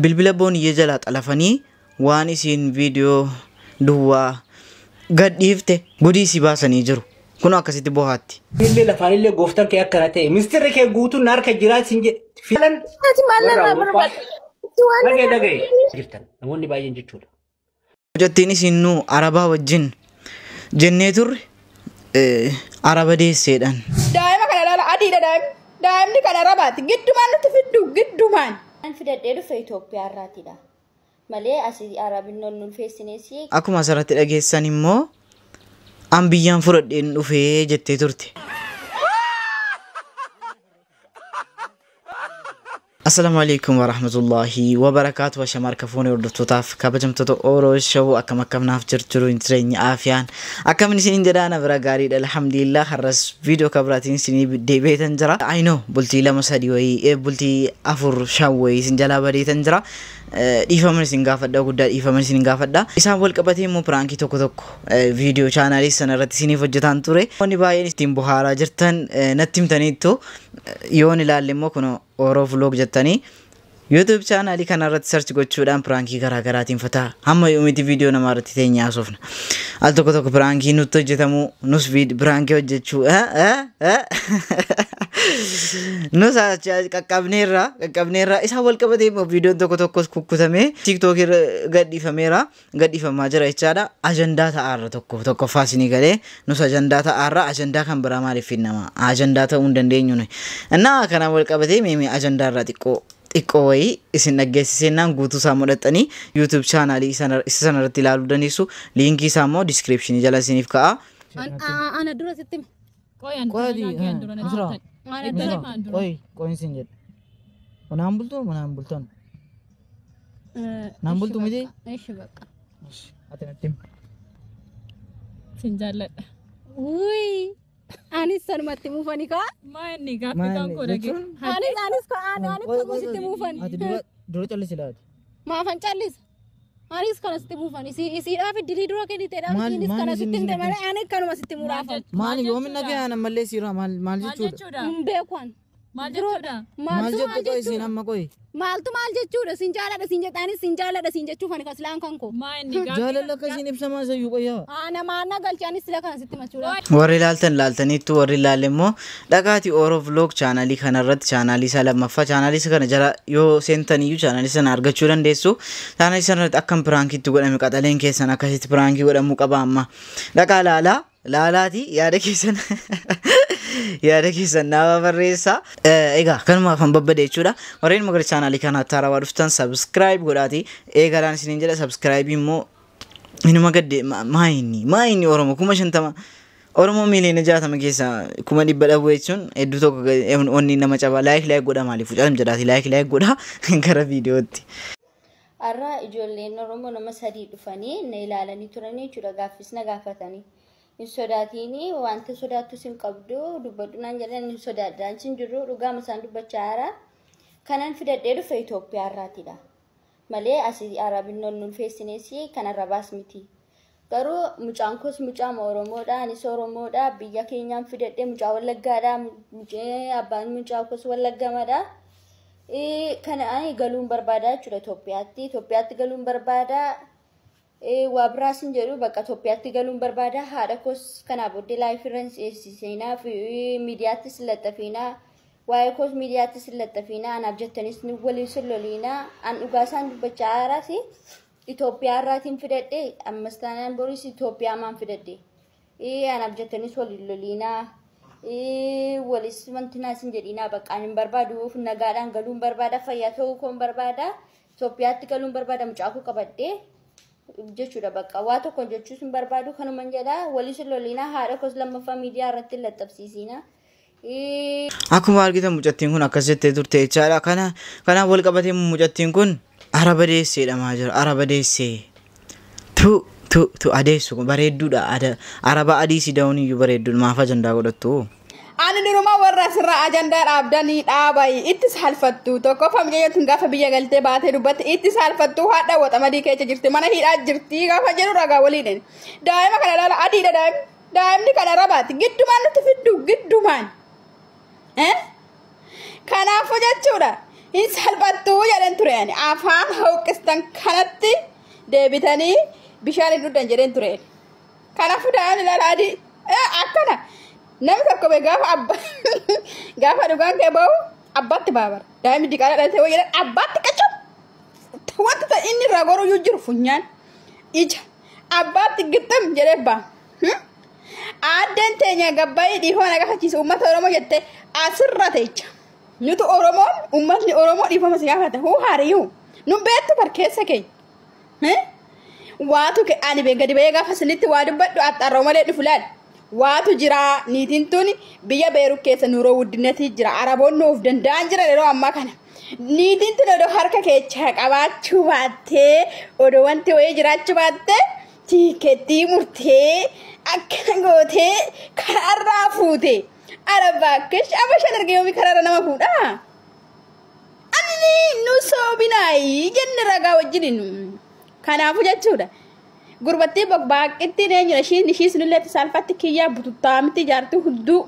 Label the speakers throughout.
Speaker 1: Bilbila booniyyee jalaa xalafanii waan isiin viidiyoo duwwaa gadhiifte gudii si baasanii jiru. Kun akkasitti bohaatti.
Speaker 2: Illee lafaan illee gooftaan kee akkana ta'e ministeerri kee guutuun na harka jiraa siin jedhe filan.
Speaker 3: Ati maal
Speaker 2: warra
Speaker 3: narraa
Speaker 2: Awurooppaa
Speaker 3: barbaadda? Waan
Speaker 2: dhagaye dhagaye jirtan namoonni baay'een jechuudha.
Speaker 1: Mucattiin isiin nu arabaa wajjin jennee turre araba deesseedhaan.
Speaker 3: Daa'ima kana ilaala, adiidha daa'imni. Daa'imni kan arabaati. Giddumaan nutti fiddu giddumaan.
Speaker 4: Kan fidadhee dhufe Itoophiyaa irraatidha. Malee asii arabinnoon ulfeessinees.
Speaker 1: Akkuma asirratti dhageessan immoo an biyyaan fudhadheen dhufee jettee turte. Assalaamu alaikum warahmatullahi wabarakaatu. Washamaa harka fuunee hordoftootaaf kabajamtoota Oroo Shawuu, akkam akkam naaf jirtu? Jireenya aafiyaan akkamin isiniin jedhaa? Na bira gaariidha, alhamdulillah. Har'as viidiyoo kabiraatiin isinii deebi'eetan jira. I know, bultii 2 3 wayii, bultii 4 5 wayii isin jalaa badeetan jira. Dhiifama isin gaafadha, guddaa dhiifama isin gaafadha. Isaan wal qabatee immoo piraankii tokko tokko viidiyoo chaanaalii sana irratti isiniif hojjetaan ture. Wanni baay'een ittiin bohaaraa jirtan natti himtaniittu, yoon ilaalle immoo kun Oroo Vlog jettanii YouTube chaanaalii kana irratti search gochuudhaan piraankii garaa garaatiin fataa. Hamma yoomitti viidiyoo namaa irratti teenyee haasofna? Al tokko tokko piraankii nutti hojjetamu, nus piraankii hojjechuu nus qaqqabneerra qaqqabneerra. Isaan wal qabatee immoo viidiyoon tokko tokkos kukkutamee TikTok irra gadhiifameera, gadhiifamaa jira jechaadha. Ajandaa ta'aarra tokko tokkoffaa isinii galee nus ajandaa ta'aarra, ajandaa kan biraa maaliif finnama? Ajandaa ta'uu hin dandeenyu nuyi. Innaa kanaan wal qabatee meemee ajandaa irraa xiqqoo xiqqoo wayii isin dhaggeessisennaan guutuu isaa mudhattanii YouTube chaanaalii isa sana irratti ilaaluu dandeessu. Liinkii isaa immoo diskiripshinii jala isiniif ka'a.
Speaker 5: Ana dura sitti hime.
Speaker 1: Qoy, Misra,
Speaker 5: Ana dura.
Speaker 1: qoy, qoy isin jedhe. Manaan bultoon manaan bultoon. Naan bultu miti?
Speaker 5: Ishi bakka.
Speaker 1: Ati natti himi.
Speaker 6: Sin jaalladha.
Speaker 5: Wuyi. Anis sanumatti muufani kaa.
Speaker 6: Maa inni gaaffii kan koo dhagee.
Speaker 5: Anis ka anis kanuma sitti muufani.
Speaker 1: Ati dura dura callisi laati.
Speaker 5: Maafan callisa? Anis kana sitti muufani. Isiidhaaf dilii dura kenniteedhaaf
Speaker 1: Maal-
Speaker 5: isiinis
Speaker 1: maal
Speaker 5: kana
Speaker 1: isin
Speaker 5: sitti himte
Speaker 1: isin
Speaker 5: malee ani kanuma sitti muraafan.
Speaker 1: Maal yoomin dhaga'an ammallee siiraa maal maal
Speaker 6: Maal
Speaker 1: jechuudha?
Speaker 6: jechuudha?
Speaker 5: Hin beeku ani.
Speaker 6: Maal jechuudha?
Speaker 1: Maal
Speaker 5: Maaltu
Speaker 1: jettu
Speaker 5: maal
Speaker 1: qoy isin
Speaker 5: jechuudha?
Speaker 1: amma qoy.
Speaker 5: Maaltu maal jechuudha? Sin jaaladha sin jedha, anis sin jaaladha sin jechuuf ani kaslaan kan koo.
Speaker 6: Maa inni gaaffii.
Speaker 1: Jaalala akkasiin ibsamaa isayyuu qoyyaa.
Speaker 5: Ana maanna galche, anis sila kana sitti machuudha.
Speaker 1: Warri ilaaltan ilaaltaniittu, warri ilaalle immoo dhaqaatii Oro Vlog chaanaalii kanarratti, chaanaalii isaa lammaffaa, chaanaalii isa kana jala yoo seentaniyyuu chaanaalii sana argachuu dandeessu. Chaanaalii sana irratti akkam piraankiitti godhame, qaxaleen keessan akkasitti piraankii godhamuu qaba amma. Dhaqaa laalaa laalaati, yaada keessan nama barreessa. Egaa kanumaaf han babbade jechuudha. Warreen gara chaanaalii kanaatti haarawaa dhuftan subscribe godhaati. Eegalaan isiniin jedha, subscribe immoo inuma gadde. Maayinni Oromoo 50,000, Oromoo miiliyoona 60 keessaa 100,000 dhabuu jechuun hedduu tokko onni nama cabaa. Like like godha, maaliif fuudham jedhaati, like like godha. Gara viidiyootti.
Speaker 4: Har'a ijoolleen Oromoo nama sadii dhufanii na ilaalanii turanii jechuudha. Gaaffis na gaafatanii. Hin sodaatiini, wanta sodaattus hin qabdu, dubbadhu naan jedhan. Hin sodaadhaan sin jiru, dhugaama isaan dubbachaa jira. Kanan fidadhee dhufe Itoophiyaa irraatidha. Malee asii arabinnoon ulfeessinees kan arrabaas miti. Garuu mucaan koos mucaama Oromoodha. Anis Oromoodha. Biyya keenyaan fidadhee, mucaa Wallaggaadha. Abbaan mucaa koos Wallaggamadha. Kana ani galuun barbaada jechuudha Itoophiyaatti. Itoophiyaatti galuun barbaada. Waa biraas hin jedhu, bakka Itoophiyaatti galuun barbaada. Haadha koos kanaa booddee live irra hin seensiseenaa fi miidiyaattis hin laxafiinaa. Waa'ee koos miidiyaattis hin laxafiinaa. Anaaf jettanis ni waliin sin loliinaa. An dhugaa isaan dubbachaa jiraas Itoophiyaa irraatiin fidadhe, ammas taanaan boris Itoophiyaa maan fidadhe. Anaaf jettanis waliin loliinaa. Walis wanti naas hin jedhinaa, bakka ani hin barbaadu, nagaadhaan galuun barbaada, fayyaa ta'uu koon barbaada, Itoophiyaatti galuun barbaada mucaa koo qabadhee jechuudha. Bakka waa tokko jechuus hin barbaadu, kanuman jedha. Walis hin loliinaa, haadha koos lammaffaa miidiyaa irratti hin laxxabsiisinaa.
Speaker 1: Akkuma argitan mucattiin kun akkas jettee turte jechaadha. Kana kanaan wal qabatee mucattiin kun araba deessee jedhamaa jira. Araba deessee. Tu tu tu, adeessu kun bareedduudha. Araba adii si da'uun iyyuu bareedduudha. Maaf ajandaa godhattu?
Speaker 3: Ani durumaa warra asirraa ajandaa dhaabdanii dhaabayi itti saalfattu. Tokkoffaa mucayyoo tun gaafa biyya galtee baatee dubbatti itti saalfattu, haadha waxamadii keessa jirti, mana hidhaa jirti gaafa jedhu ragaa waliin. Daa'ima kana ilaala, adiidha daa'imni. Daa'imni kan arabaati. Giddumaan nutti fiddu giddumaan. Kanaafuu jechuudha. Hin salphattuu jedhan ture ani afaan hooqistan kanatti deebitanii bishaan hin dhugdan jedheen ture. Kanaafuu daa'imni ilaala adii akkana namni tokko bee gaafa abba gaafa dhugaan kee bahu abbaatti baabara. Daa'imni diqaalaa dhalatee wayii jedhan abbaatti qacamu. Wanta ta'e inni irraa goruyyuu jiru funyaan ija abbaatti gixxam jedhee ba'a. Aaddeen teenya gabbaayii dhiifama na gaafachiisa uummata Oromoo jettee asirra teecha. Nuti Oromoon uummatni Oromoo dhiifama si gaafata. Huu haariyu. Nu beektu bar keessa keenya. Waatu ani gadi ba'ee gaafa sinitti waa dubbadhu axxarroo malee dhufu laal. Waatu jira niitiin tuni biyya Beerut keessa nuroo guddinatii jira. Araboonni of danda'an jira yeroo ammaa kana. Niitiin tun odoo harka keessa qabaachuu baattee odoo wanti wayii jiraachuu baattee tiikettii murtee akkana gootee karaarraa fuute. Araba akkash abashaan argee yoomii karaarra nama fuudhaa? Ani nu soobinaayi jenne ragaa wajjin kanaafuu jechuudha. Gurbattii baaqittiin eenyudha ishiin ishii sunillee saalfatti kiyyaa bututtaamti jaartii hudduu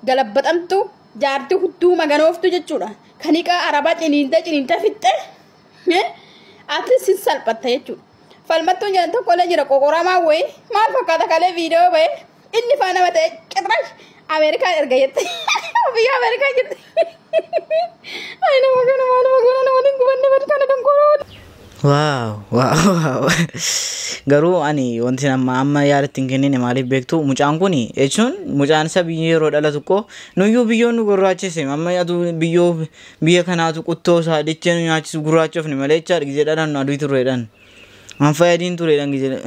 Speaker 3: galabbaxamtu jaartii hudduu maganooftu jechuudha. Kan hiikaa arabaa ciniintee ciniintee fixxe ati sin salphatta jechuudha. Falmattuun jedhan tokko illee jira qoqoramaa wayii maal fakkaata kalee viidiyoo bahee inni faana nama ta'e qirrash Ameerikaan erga jette biyya Ameerikaan jette. Ay nama kana maaluma goona nama hin gubanne bari kana dongoroo.
Speaker 1: Waaw waaw waaw. Garuu ani wanti amma amma yaadatti hin kennine maaliif beektu mucaan kun jechuun mucaan isa biyya yeroo dhalatu koo nuyyuu biyyoon nu gurraachise amma aduu biyyoo biyya kanaatu quttoo isaa dichee nu nyaachisu gurraachofne malee jechaadha gizee dhalannu aduu tureedhaan. Anfa adiin tureedhaan gizee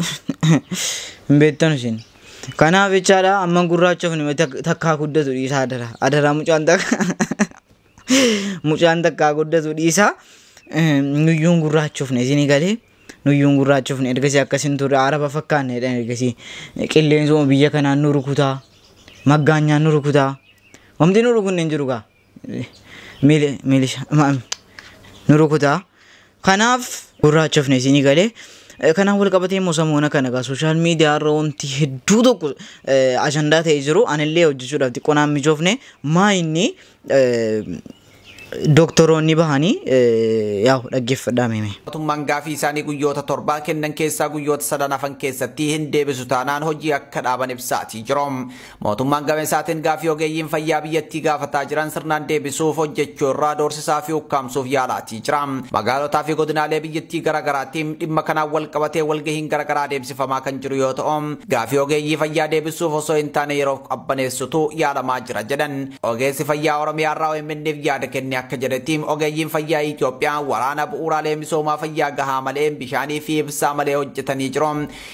Speaker 1: hin beektanu isin. Kanaaf jechaadha amma gurraachofne takkaa guddatu dhiisaa adara adara mucaan takka mucaan takkaa guddatu dhiisaa. Nuyyuun gurraachofne isinii galee nuyyuun gurraachofne ergasii akkasin turre araba fakkaanne jedhan ergasii qilleensuma biyya kanaan nu rukutaa maggaanyaan nu rukutaa wanti nu rukunne hin jiru gaa milisha nu rukutaa kanaaf gurraachofne isinii galee. Kanaan wal qabatee immoo samoona kana gaa sooshaal miidiyaa irra wanti hedduu tokko ajandaa ta'ee jiru anillee hojjechuudhaaf xiqqoo naan mijoofne maa inni doktoroonni bahanii yaa'u dhaggeeffadhaa meeme.
Speaker 7: Mootummaan gaafii isaanii guyyoota 7 kennan keessaa guyyoota 3 hafan keessatti hin deebisu taanaan hojii akka dhaaban ibsaatii jiru. Mootummaan gama isaatiin gaafii ogeeyyiin fayyaa biyyattii gaafataa jiran sirnaan deebisuuf hojjechuu irraa doorsisaa fi ukkaamsuuf yaalaatii jira. Magaalotaa fi godinaalee biyyattii garaagaraatti dhimma kanaan wal qabatee walgahiin garaagaraa adeemsifamaa kan jiru yoo ta'u gaafii ogeeyyii fayyaa deebisuuf osoo hin taane yeroof qabbaneessutu yaalamaa jira jedhan. Ogeessi fayyaa Oromiyaa irraa OMN'f yaada kenne akka jedhetti ogeeyyiin fayyaa Itoophiyaa waraana bu'uuraalee misoomaa fayyaa gahaa malee bishaanii fi ibsaa malee hojjetanii jiru.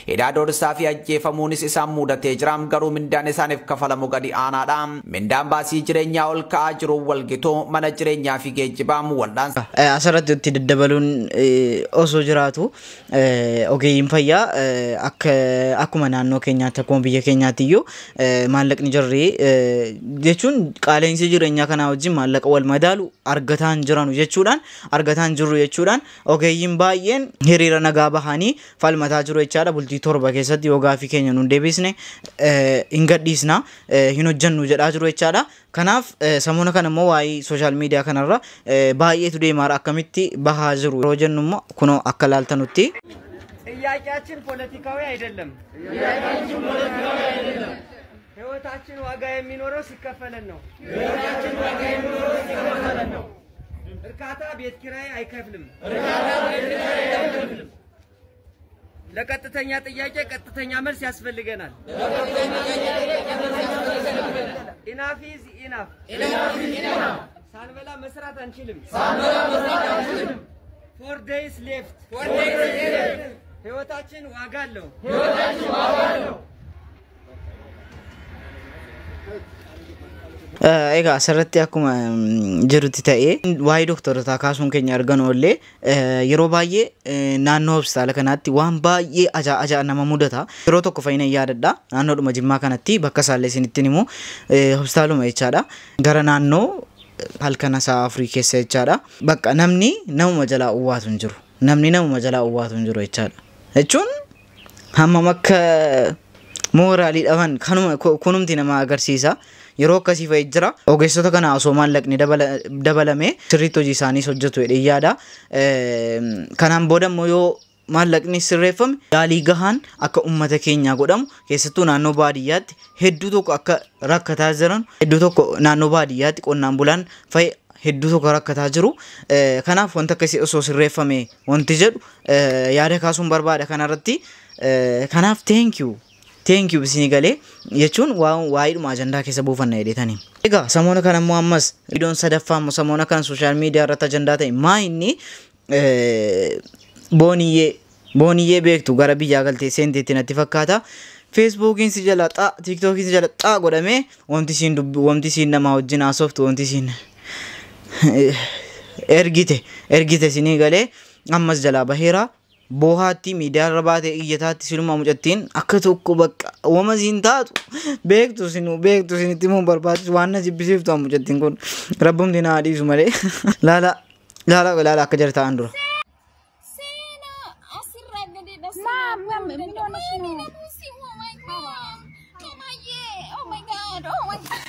Speaker 7: Hidhaa doorsisaa fi ajjeefamuunis isaan mudatee jira. Garuu mindaan isaaniif kafalamu gadi aanaadha. Mindaan baasii jireenyaa ol ka'aa jiru walgitu mana jireenyaa fi geejjibaa wal'aansa.
Speaker 1: Asirratti itti daddabaluun osoo jiraatu ogeeyyiin fayyaa akkuma naannoo keenyaatti akkuma biyya keenyaatti iyyuu maallaqni jirri jechuun qaala'insi jireenyaa kanaa wajjin maallaqa wal madaalu argataan jiranu jechuudhaan argataan jirru jechuudhaan ogeeyyiin baay'een hiriira nagaa bahanii falmataa jiru jechaadha. Bultii 7 keessatti yoo gaafii keenya nuun deebisne hin gadhiisna hin hojjennu jedhaa jiru jechaadha. Kanaaf samoona kana immoo waa'ee sooshaal miidiyaa kanarra baay'eetu deemaara akkamitti bahaa jiru yeroo jennu immoo kunoo akka laaltanutti.
Speaker 8: ጥያቄያችን ፖለቲካዊ አይደለም። ህይወታችን ዋጋ የሚኖረው ሲከፈለን ነው። እርካታ ቤት ኪራይ አይከፍልም። ለቀጥተኛ ጥያቄ ቀጥተኛ መልስ ያስፈልገናል። ኢናፍ ኢዝ ኢናፍ። ሳንበላ መስራት አንችልም። 4 days left። ህይወታችን ዋጋ አለው።
Speaker 1: Egaa asirratti akkuma jirutti ta'ee waa'ee doktorotaa kaasuun keenya arganu illee yeroo baay'ee naannoo hospitaala kanaatti waan baay'ee ajaa'iba nama mudata. Yeroo tokko fayyina yaadadha. Naannoodhuma Jimmaa kanatti bakka isaallee isinittiin himu hospitaaluma jechaadha. Gara naannoo halkan sa'a 4 keessa jechaadha. Bakka namni namuma jalaa uwwaatu hin jiru. Namni namuma jalaa uwwaatu hin jiru jechaadha. Jechuun hammam akka mooraalii dhaban kanuma kunumti nama agarsiisa. Yeroo akkasii fa'i jira. Ogeessota kana osoo maallaqni dabalame sirriitti hojii isaaniis hojjetu jedhee yaada. Kanaan booda immoo yoo maallaqni sirreeffame yaalii gahaan akka uummata keenyaa godhamu, keessattuu naannoo baadiyyaatti hedduu tokko akka rakkataa jiran, hedduu tokko naannoo baadiyyaatti qonnaan bulaan fa'i hedduu tokko rakkataa jiru. Kanaaf wanta akkasii osoo sirreeffame wanti jedhu yaada kaasuun barbaada kanarratti. Kanaaf thank you. Thank you isinii galee jechuun waa'eedhuma ajandaa keessa buufanna jedhetanii. Egaa samoona kana immoo ammas viidiyoon sadaffaa immoo samoona kana social media irratti ajandaa ta'e maa inni Booniyyee beektu gara biyyaa galtee seenteetti natti fakkaata. Feesbuukiin si jala xaa, Tiiktookiin si jala xaa godhamee wanti isiin dubbi, wanti isiin namaa wajjin haasoftu, wanti isiin ergite isinii galee ammas jalaa baheera. Boohaatti miidiyaa irra baatee iyyataatti silumaa mucattiin akka tokko bakka wama isiin taatu beektu, isinuu beektu, isinitti himuun barbaachisu. Waan na jibbisiiftu mucattiin kun rabbumti na dhiisu malee. Laala laala laala akka jara ta'an dura.
Speaker 6: Seenaa asirraa gadi
Speaker 3: Maam, maam, ምን ሆነሽ ነው?
Speaker 6: Oh my God. Oh my God. Oh my God.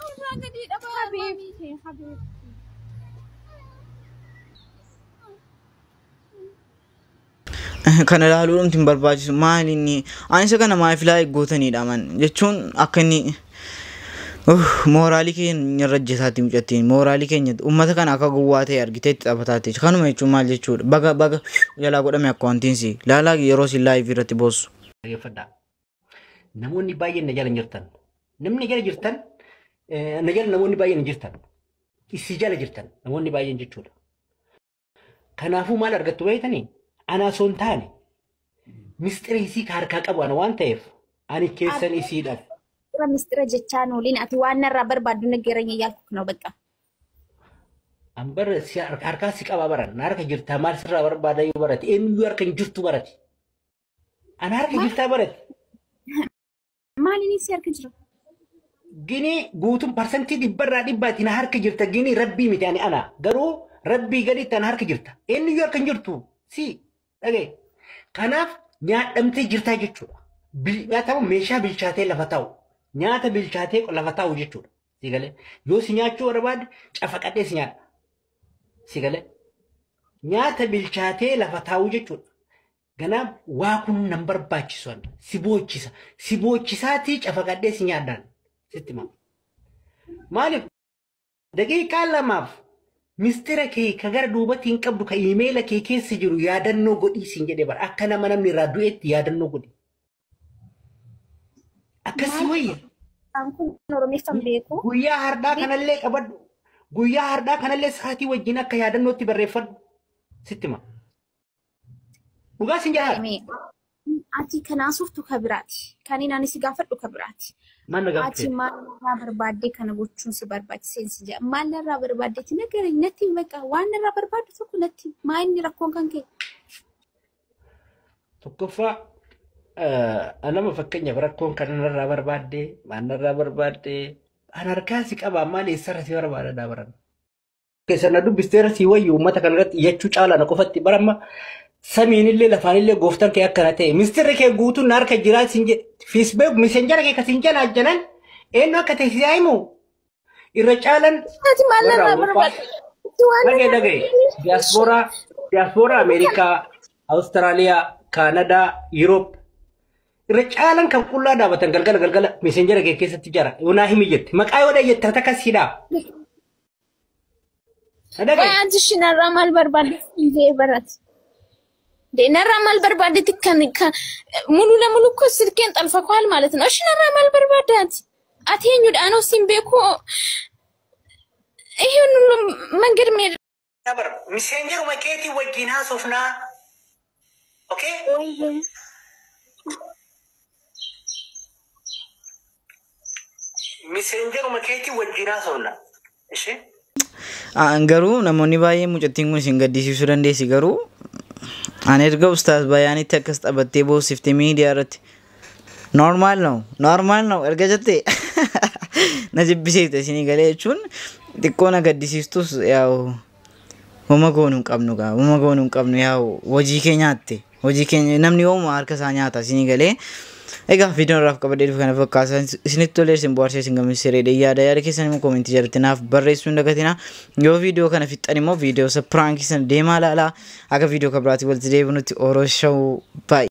Speaker 6: Irraa gadi dhabaa.
Speaker 3: حبيبتي حبيبتي.
Speaker 1: Kana ilaaluu dhumti hin barbaachisu. Maal inni ani isa kana maaliif like gootanidha man jechuun akka inni mooraalii keenya irra hojjetaatti mucattiin mooraalii keenya uummata kana akka gowwaa ta'e argitee itti taphataatti. Kanuma jechuun maal jechuudha? Baga baga jalaa godhame akka wantiinsi laalaa yeroo isin live irratti boossu.
Speaker 2: Dhaggeeffadhaa. Namoonni baay'een na jala hin jirtan. Namni na jala jirtan, na jala namoonni baay'een hin jirtan. Isi jala jirtan namoonni baay'een jechuudha. Kanaafuu maal argattu beektanii? Ana osoo hin taane mistira isii ka harkaa qabu ana waan ta'eef ani keessan isiidhaaf.
Speaker 9: ምስጢረ jechaan waliin ati waan narraa barbaaddu ንገረኝ እያልኩህ ነው። በቃ
Speaker 2: An bara si harkaa si qaba baran na harka jirtaa maal sirraa barbaada yoo barate eenyuyyuu harka hin jirtu barate. Ana harka jirtaa barate.
Speaker 9: Maaliin si harka jira?
Speaker 2: Gini guutuun 100% na harka jirta. Gini rabbii miti ani ana garuu rabbii gaditti ana harka jirta. Eenyuyyuu harka hin jirtu si dhagaye. Kanaaf nyaadhamtee jirtaa jechuudha. Nyaatamu meeshaa bilchaatee lafa taa'u, nyaata bilchaatee lafa taa'u jechuudha. Si galee yoo si nyaachuu barbaade cafaqadhee si nyaadha. Si galee nyaata bilchaatee lafa taa'u jechuudha. Ganaaf waa kun nan barbaachisu, si boochisa, si boochisaatii cafaqadhee si nyaadhaan sitti hima. Maaliif daqiiqaa 2f mistira kee ka gara duubatti hin qabdu ka iimeela kee keessa jiru yaadannoo godhii siin jedhee bara akka nama namni irraa du'etti yaadannoo godhi. Akkasii wayya.
Speaker 9: Isaan kun Oromeeffan beeku.
Speaker 2: Guyyaa hardhaa kanallee qabadhu. Guyyaa hardhaa kanallee sa'aatii wajjin akka yaadannootti barreeffadhu. Sitti hima. Dhugaa siin jedhaa.
Speaker 9: Ati kanaasuuftu ka biraati. Kan inni ani si gaafadhu ka biraati.
Speaker 2: Maal na
Speaker 9: Ati
Speaker 2: gaafate?
Speaker 9: Maal narraa barbaaddee kana gochuun si barbaachiseen si jedha. Maal narraa barbaaddeeti nagara natti baqa waan narraa barbaaddu tokko natti maa inni rakkoon kan kee?
Speaker 2: Tokkoffaa, nama fakkeenyaaf rakkoon kan narraa barbaadde maal narraa barbaadde an harkaa si qabaa maal eessarra si barbaada daabaran. Keessa na dubbisteera si wayyu uummata kana irratti iyyachuu caalaa na qofatti baramma samiinillee lafaanillee gooftaan kee akkana ta'e mistirri kee guutuun na harka jiraa siin jedhe Facebook Messenger kee kasin jalaa jalan eenyu akka ta'e si himu irra caalan
Speaker 9: Ati maal
Speaker 2: warra
Speaker 9: narraa
Speaker 2: Awurooppaa
Speaker 9: barbaadde? Ati waan
Speaker 2: dhagaye
Speaker 9: narraa
Speaker 2: dhagaye diyaaspooraa Ameerikaa, Awustiraaliyaa, Kaanadaa, Yuroop irra caalan kan qullaa dhaabatan galgala galgala Messenger kee keessatti jara naa himi jette maqaa yoo dhayyette takka siidhaa. Na dhagaye.
Speaker 9: Ati shi narraa maal barbaadde siin jedhe barate. Narraa maal barbaaddeeti kan kan ሙሉ ለሙሉ እኮ ስልኬን ጠልፈኸዋል ማለት ነው። እሺ narraa maal barbaadde ati? Ati eenyudha? Anoo siin beeku ይሄን ሁሉ መንገድ መሄድ
Speaker 2: Messengeruma keetii wajjin haasofnaa. Okay? Messengeruma keetii wajjin haasofna. Ishee?
Speaker 1: Garuu namoonni baay'een mucattiin kun isin gaddisiisuu dandeessi, garuu ani erga ustaas bayaanitti akkas taphattee boosiftee miidiyaa irratti normal ነው normal ነው erga jettee na jibbisiifte. Isinii galee jechuun xiqqoo na gaddisiistus yaa'u homa goonuu hin qabnu gaa, homa goonuu hin qabnu. Yaa'u hojii kee nyaatte, hojii keenya namni yooma harka isaa nyaata isinii galee. Egaa viidiyoon irraaf qabadhee dhufe kana fakkaata. Isinitti tolee isin bohaarsee isin gammachiisee yaada yaada keessan immoo koomentii jalatti naaf barreessuu hin dagatinaa. Yoo viidiyoo kana fixxan immoo viidiyoo isa piraankii sana deemaa ilaalaa. Akka viidiyoo kan biraatii walitti deebinutti Oro Show baay'ee.